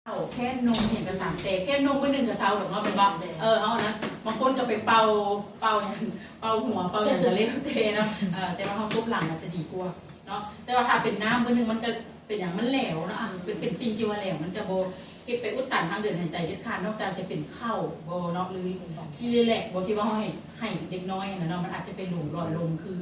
ເຂົ້າແຄ້ນນົມ ອີ່ຫຍັງກໍຕາມແຕ່ ແຄ້ນນົມມື້ໜຶ່ງກໍເຊົາດອກເນາະ ແມ່ນບໍ່? ເອີ ເຮົາອັນນັ້ນ ບາງຄົນກໍໄປເປົ່າ ເປົ່າຫຍັງ ເປົ່າຫົວ ເປົ່າຫຍັງກໍແລ້ວແຕ່ເນາະ. ເອີ ແຕ່ວ່າເຮົາຕົບຫຼັງອາດຈະດີກວ່າເນາະ. ແຕ່ວ່າຖ້າເປັນນ້ຳມື້ໜຶ່ງ ມັນຈະເປັນຫຍັງ ມັນແຫຼວເນາະ ອາ ເປັນ ເປັນສິ່ງທີ່ວ່າແຫຼວ ມັນຈະບໍ່ເຮັດໄປອຸດຕັນທາງເດີນຫາຍໃຈເດັດຂາດ ນອກຈາກຈະເປັນເຂົ້າບໍ່ເນາະ ຫຼືຊີເຣແລັກບໍ່ ທີ່ວ່າເຮົາໃຫ້ ໃຫ້ເດັກນ້ອຍຫັ້ນນະເນາະ. ມັນອາດຈະໄປຫຼົງຫຼອດລົງ ຄື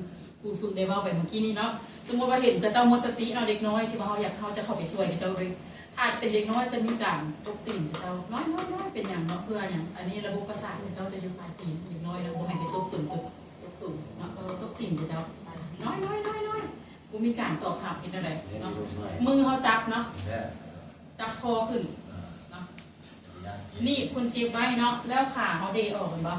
ຄູຝຶກໄດ້ເວົ້າໄປເມື່ອກີ້ນີ້ເນາະ. ສົມມຸດວ່າເຫັນເຂົາເຈົ້າໝົດສະຕິເນາະ ເດັກນ້ອຍທີ່ວ່າເຮົາຢາກ ເຮົາຈະເຂົ້າໄປຊ່ວຍເຂົາເຈົ້າເລີຍ. ຖ້າເປັນເດັກນ້ອຍຈະມີການຕົບຕີນເຂົາເຈົ້າ ນ້ອຍໆໆ ເປັນຫຍັງເນາະ ເພື່ອຫຍັງ? ອັນນີ້ລະບົບປະສາດເຂົາເຈົ້າຈະຢູ່ປາຍຕີນ ເດັກນ້ອຍນະ ບໍ່ໃຫ້ໄປຕົບຕົນ ຕົບ ຕົບໂຕເນາະ ເອີ ຕົບຕີນເຂົາເຈົ້າ ນ້ອຍໆໆໆ ບໍ່ມີການຕອບຮັບ ເຮັດແນວໃດເນາະ? ມືເຮົາຈັບເນາະ ຈັບຄໍຂຶ້ນເນາະ ໜີບຄົນເຈັບໄວ້ເນາະ ແລ້ວຂາເຮົາເດອອກ ເຫັນບໍ່?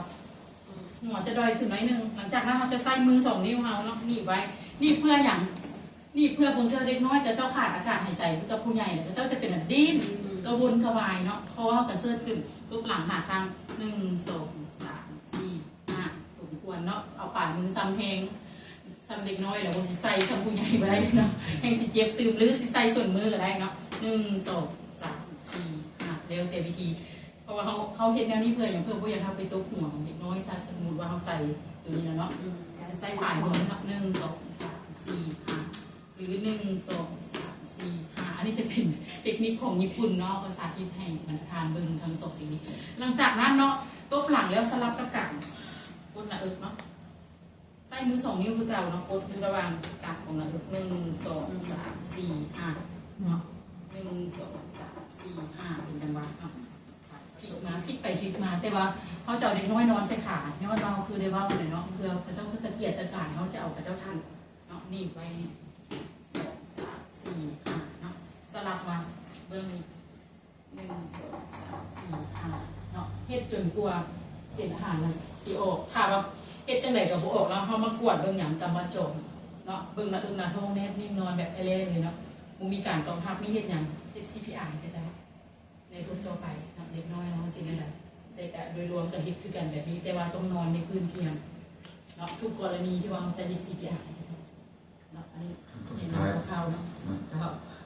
ຫົວຈະດອຍຂຶ້ນໜ້ອຍໜຶ່ງ. ຫຼັງຈາກນັ້ນເຮົາຈະໃຊ້ມືສອງນິ້ວເຮົາເນາະ ໜີບໄວ້. ໜີບເພື່ອຫຍັງ? ໜີບເພື່ອບາງເທື່ອເດັກນ້ອຍເຂົາເຈົ້າຂາດອາການຫາຍໃຈຄືກັບຜູ້ໃຫຍ່ ເຂົາເຈົ້າຈະເປັນແບບດີ້ນ ກະວົນກະວາຍເນາະ. ຄໍເຮົາກະເຊີດຂຶ້ນ ຕົບຫຼັງຫ້າຄັ້ງ ໜຶ່ງ ສອງ ສາມ ສີ່ ຫ້າ ສົມຄວນເນາະ. ເອົາປາຍມືສ່ຳແຮງ ສ່ຳເດັກນ້ອຍແລ້ວ ບໍ່ຊິໃສ່ສ່ຳຜູ້ໃຫຍ່ບໍ່ໄດ້ເນາະ ແຮງຊິເຈັບຕື່ມ ຫຼືຊິໃສ່ສົ້ນມືກໍໄດ້ເນາະ ໜຶ່ງ ສອງ ສາມ ສີ່ ຫ້າ ແລ້ວແຕ່ວິທີ. ເພາະວ່າເຮົາ ເຮົາເຮັດແນວນີ້ເພື່ອຫຍັງ? ເພື່ອບໍ່ຢາກເຮົາໄປຕົບຫົວຂອງເດັກນ້ອຍ. ຖ້າສົມມຸດວ່າເຮົາໃສ່ໂຕນີ້ແລ້ວເນາະ ອືມ ຈະໃສ່ປາຍມືເນາະ ໜຶ່ງ ສອງ ສາມ ສີ່ ຫ້າ ຫຼື ໜຶ່ງ ສອງ ສາມ ສີ່ ຫ້າ. ອັນນີ້ຈະເປັນເຕັກນິກຂອງຍີ່ປຸ່ນເນາະ ພາສາທິດໃຫ້ບັນດາທ່ານເບິ່ງທັງສອງເຕັກນິກ. ຫຼັງຈາກນັ້ນເນາະ ຕົບຫຼັງແລ້ວສະຫຼັບກັບການກົດໜ້າເອິກເນາະ. ໃຊ້ມືສອງນິ້ວຄືເກົ່າເນາະ ກົດຢູ່ລະຫວ່າງກາງຂອງໜ້າເອິກ ໜຶ່ງ ສອງ ສາມ ສີ່ ຫ້າ ເນາະ ໜຶ່ງ ສອງ ສາມ ສີ່ ຫ້າ ເປັນຈັງຫວະເນາະ. ພລິກມາ ພລິກໄປພລິກມາ ແຕ່ວ່າເຮົາຈະເອົາເດັກນ້ອຍນອນໃສ່ຂາ ຍ້ອນວ່າເຮົາຄືໄດ້ເວົ້າຫັ້ນແຫຼະເນາະ ເພື່ອເຂົາເຈົ້າຄືຕະກຽດຕະກາຍ ເຮົາຈະເອົາເຂົາເຈົ້າທັນເນາະ. ໜີບໄວ້ ໜຶ່ງ ສອງ ສາມ ສີ່ ຫ້າ ເນາະ ສະຫຼັບມາເບື້ອງນີ້ ໜຶ່ງ ສອງ ສາມ ສີ່ ຫ້າ ເນາະ ເຮັດຈົນກວ່າເສດອາຫານນັ້ນຊິອອກ. ຖ້າວ່າເຮັດຈັ່ງໃດກໍບໍ່ອອກເນາະ ເຮົາມາກວດເບິ່ງຫຍັງ ກຳມະຈອນເນາະ ເບິ່ງໜ້າເອິກໜ້າທ້ອງ ແນບນິ້ງນອນແບບແອແລເລີຍເນາະ ບໍ່ມີການຕອບຮັບ. ມີເຮັດຫຍັງ? ເຮັດ ຊີພີອາ ໃຫ້ເຂົາເຈົ້າ ໃນເບິ່ງຕໍ່ໄປເນາະ ເດັກນ້ອຍເຮົາຊິແນວໃດ. ແຕ່ກະໂດຍລວມກະເຮັດຄືກັນແບບນີ້ ແຕ່ວ່າຕ້ອງນອນໃນພື້ນພຽງເນາະ ທຸກກໍລະນີທີ່ວ່າເຮົາຈະເຮັດ ຊີພີອາ ໃຫ້ເຂົາເຈົ້າເນາະ. ອັນນີ້ ຂັ້ນຕອນສຸດທ້າຍ ເຫັນຄາວໆເນາະ ເຈົ້າ.